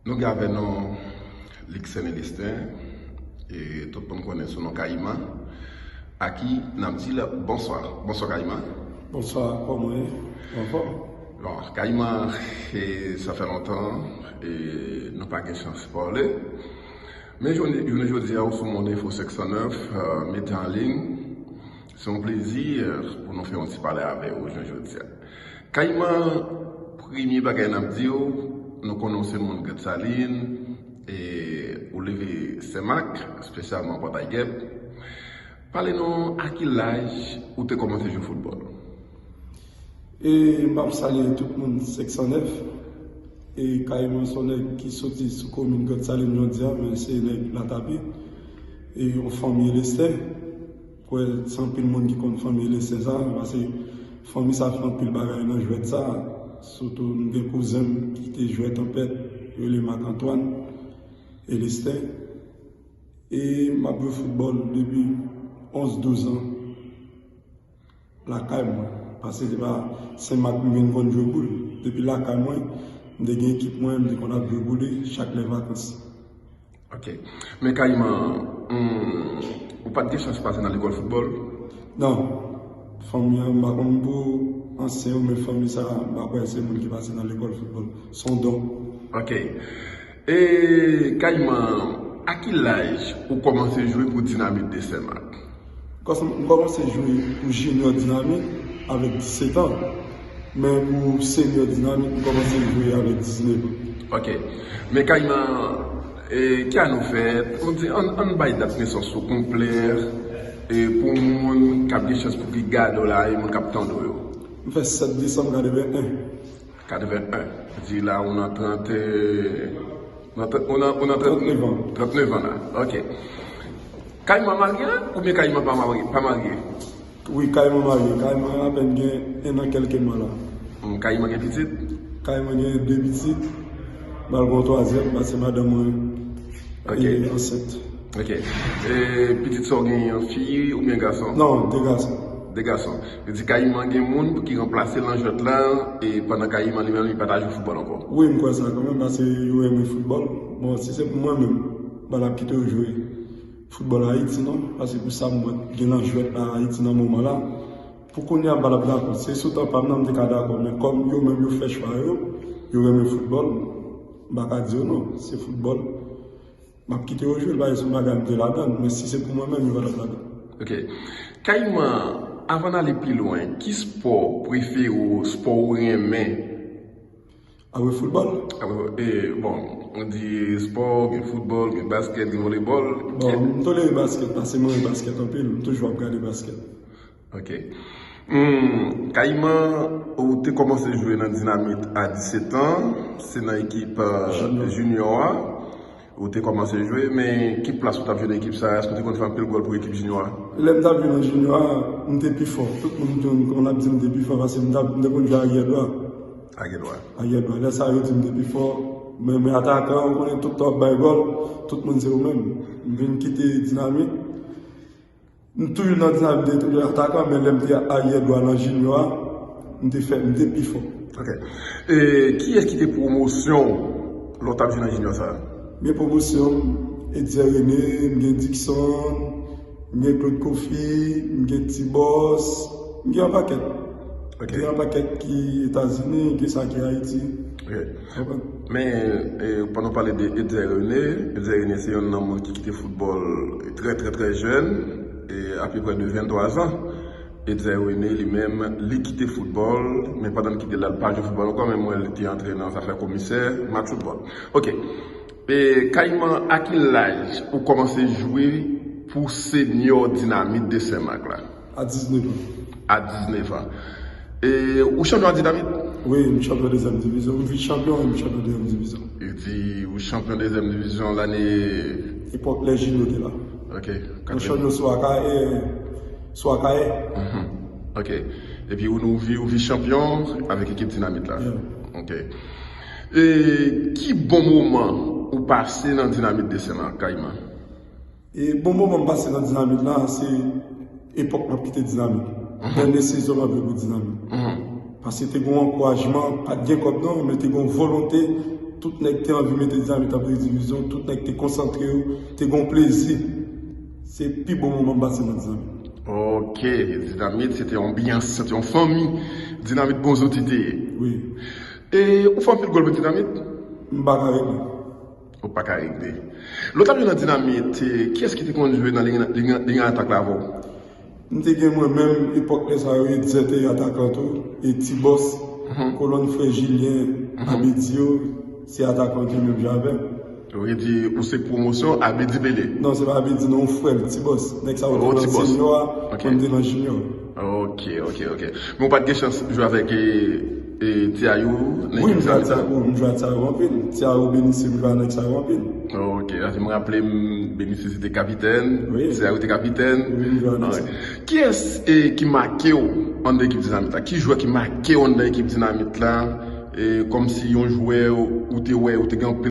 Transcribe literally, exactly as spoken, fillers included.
Nou gen avè nou Luckson Elestin, e tout moun konnen sou non Kayman, a ki n ap di l bonswa. Bonswa, Kayman. Bonswa, kòman w ye? Ou anfòm? Bon, Kayman, e, sa fè lontan, e, nou pa gen chans pale. Men jounen, jounen jodi a, ou sou Monde Info senk san nèf, e, medya an liy. Se yon plezi, e, pou nou fè yon ti pale avè w jounen jodi a. Kayman, premye bagay n ap di w, nou konnen w se moun Grann Salin, e ou leve Senmak, espesyalman Pòtay Gèp. Pale nou, a ki laj ou te kòmanse jwe foutbòl? E m ap salye tout moun senk san nèf. E Kayman se yon nèg ki soti sou komin Grann Salin jodi a, men se nèg Latapi. E yon fanmi Elestin. Kwè se anpil moun ki konn fanmi Elestin sa, paske fanmi sa fè anpil bagay nan jwèt sa. Sitou m gen kouzen m ki te jwè Tanpèt, yo rele Marc Antoine Elestin. E m ap jwe foutbòl depi onz, douz an lakay mwen. Paske se pa Senmak m vin konn jwe pou l. Depi lakay mwen, m te gen ekip mwen, m te konn ap jwe pou li chak lè vakans. Ok. Men Kayman, hmm, ou pa t gen chans pase nan lekòl foutbòl? Non. Fanmi an, m pa konn pou ansyen yo, men fanmi sa, m pa kwè se moun ki pase nan lekòl foutbòl. Se yon don. Ok. E Kayman, a ki laj ou kòmanse jwe pou Dinamit de Senmak? Kòs-, m kòmanse jwe pou Junior Dinamit avèk disèt an. Men pou Senior Dinamit, m kòmanse jwe avèk diznèf an. Ok. Men Kayman, e, ki ane w fèt? Ou di, ann, ann bay dat nesans ou konplè, e, pou moun k ap gen chans pou ki gade w la, e moun k ap tande w yo. M fèt sèt desanm katreven en. Katreven en. Di la ou nan trant, e, nan trant, ou nan, ou nan trant, Trant nèf an. Trant nèf an la. Ok. Kayman marye oubyen Kayman pa marye? Pa marye. Wi, Kayman marye. Kayman apèn gen en an kèlke mwa la. Hmm, Kayman gen pitit? Kayman gen de pitit. M al gen yon twazyèm, paske madanm mwen, Ok. e, ansent. Ok. E pitit sa w genyen an, fi oubyen gason? Non, de gason. De gason. Yo di Kayman gen moun ki ranplase l nan jwèt la, e pandan Kayman li menm li pa ta jwe foutbòl ankò. Wi, m kwè sa kanmenm, paske yo renmen foutbòl. Bon, si se pou mwen menm, m pa t ap kite yo jwe foutbòl Ayiti, non. Paske pou sa m wè gen nan jwèt la Ayiti nan moman la, pou kounye a m pa t ap dakò. Se sou tan pa m nan m te ka dakò, men kòm yo menm yo fè chwa yo, yo renmen foutbòl, m pa ka di yo non. Se foutbòl. M ap kite yo jwe l, paske se yon bagay m te ladan l, men si se pou mwen menm, yo pa t ap ladan l. Ok. Kayman, avan n ale pi lwen, ki spò prefere w, spò ou renmen? Apre foutbòl? Apre, e, bon, ou di spò, gen foutbòl, gen baskèt, gen volebòl. Bon, m tolere baskèt, paske m renmen baskèt anpil, m toujou ap gade baskèt. Ok. Hmm, Kayman, ou te kòmanse jwe nan Dinamit a disèt an, se nan ekip, e, Junior. Junior a. Ou te kòmanse jwe, men ki plas ou t ap jwe nan ekip sa a? Èske ou te konn fè anpil gòl pou ekip Junior a? Lè m t ap jwe nan Junior a, m te pi fò. Tout moun te konn ap di m te pi fò, paske m t ap, m te konn jwe aryè dwa. Aryè dwa. Aryè dwa. Lè sa yo di m te pi fò, men, men atakan, ou konnen tout tan w ap bay gòl, tout moun se ou menm. M vin kite Dinamit. M toujou nan Dinamit de atakan, men lè m te aryè dwa nan Junior a, m te fè, m te pi fò. Ok. E kiyès ki te pwomosyon w lè w t ap jwe nan Junior sa a? M gen pwomosyon, Edier René, m gen Dickson, m gen Claude Kofi, m gen Ti Boss, m gen yon pakèt. Ok. M gen yon pakèt ki Etazini, gen sa ki Ayiti. Ok. Konprann? Men, e, pandan w pale de Edier René, Edier René se youn nan moun ki kite foutbòl trè, trè, trè jèn, e apeprè de venntwa zan. Edier René, li menm, li kite foutbòl, men pandan l kite l la, l pa jwe foutbòl ankò, men m wè li te antre nan zafè komisè, match foutbòl. Ok. E, Kayman, a ki laj ou kòmanse jwe pou Senior Dinamit de Senmak la? A diznèf an. A diznèf an. E, ou chanpyon a Dinamit? Wi, m chanpyon dezyèm divizyon. M vis chanpyon, m chanpyon dezyèm divizyon. Li di, ou chanpyon dezyèm divizyon lane. Epòk lè Junior te la. Ok. Nou chanpyon sou Akayè, sou Akayè. Mhm. Ok. Epi ou, nou vi, ou vi chanpyon avèk ekip Dinamit la. Yeah. Ok. E ki bon moman ou pase nan Dinamit de Senmak, Kayman? E bon moman m pase nan Dinamit la, se epòk m ap kite Dinamit. Dènye sezon m ap jwe pou Dinamit. Mhm. Paske te gen yon ankourajman, pa t gen kòb non, men te gen yon volonte, Tout nèg te anvi mete Dinamit an premye divizyon, tout nèg te konsantre yo, te gon plezi. Se pi bon moman m pase nan Dinamit. Ok, Dinamit, se te yon anbyans, se te yon fanmi. Dinamit, bon zouti te ye. Wi. E ou fè anpil gòl pou Dinamit? M pa ka regle. Ou pa ka regle. Lè w t ap jwe nan Dinamit, eh, kiyès ki te konn jwe nan liy, liy, liy atak la avè w? M te gen mwen menm, epòk lè sa yo, Etzer te atakan tou, e Ti Bòs, kolonn frè Jilyen, Abedi yo, se atakan ki menm jan avè m. Ou vle di, ou se pwomosyon Abedi Pele? Non, se pa Abedi non, frè l, Ti Bòs. Nèg sa yo Oh, te Ti nan Bòs. Senior a, Ok. Mwen m te nan Junior. Ok, ok, ok. Men w pa t gen chans jwe avèk e, e, Tiayou nan Wi, m ekip jwe ak sa? Tiayou, m jwe ak Tiayou anpil. Tiayou, Benise, m jwe avèk Tiayou anpil. Ok, paske m raple m, Benise se te kapitèn, Wi. Tiayou te kapitèn. Wi, m jwe avèk Ah, wi. Kiyès e, ki make w anndan ekip Dinamit la? Ki jwè ki make w anndan ekip Dinamit la? E, kòmsi yon jwè ou te wè, ou te gen anpil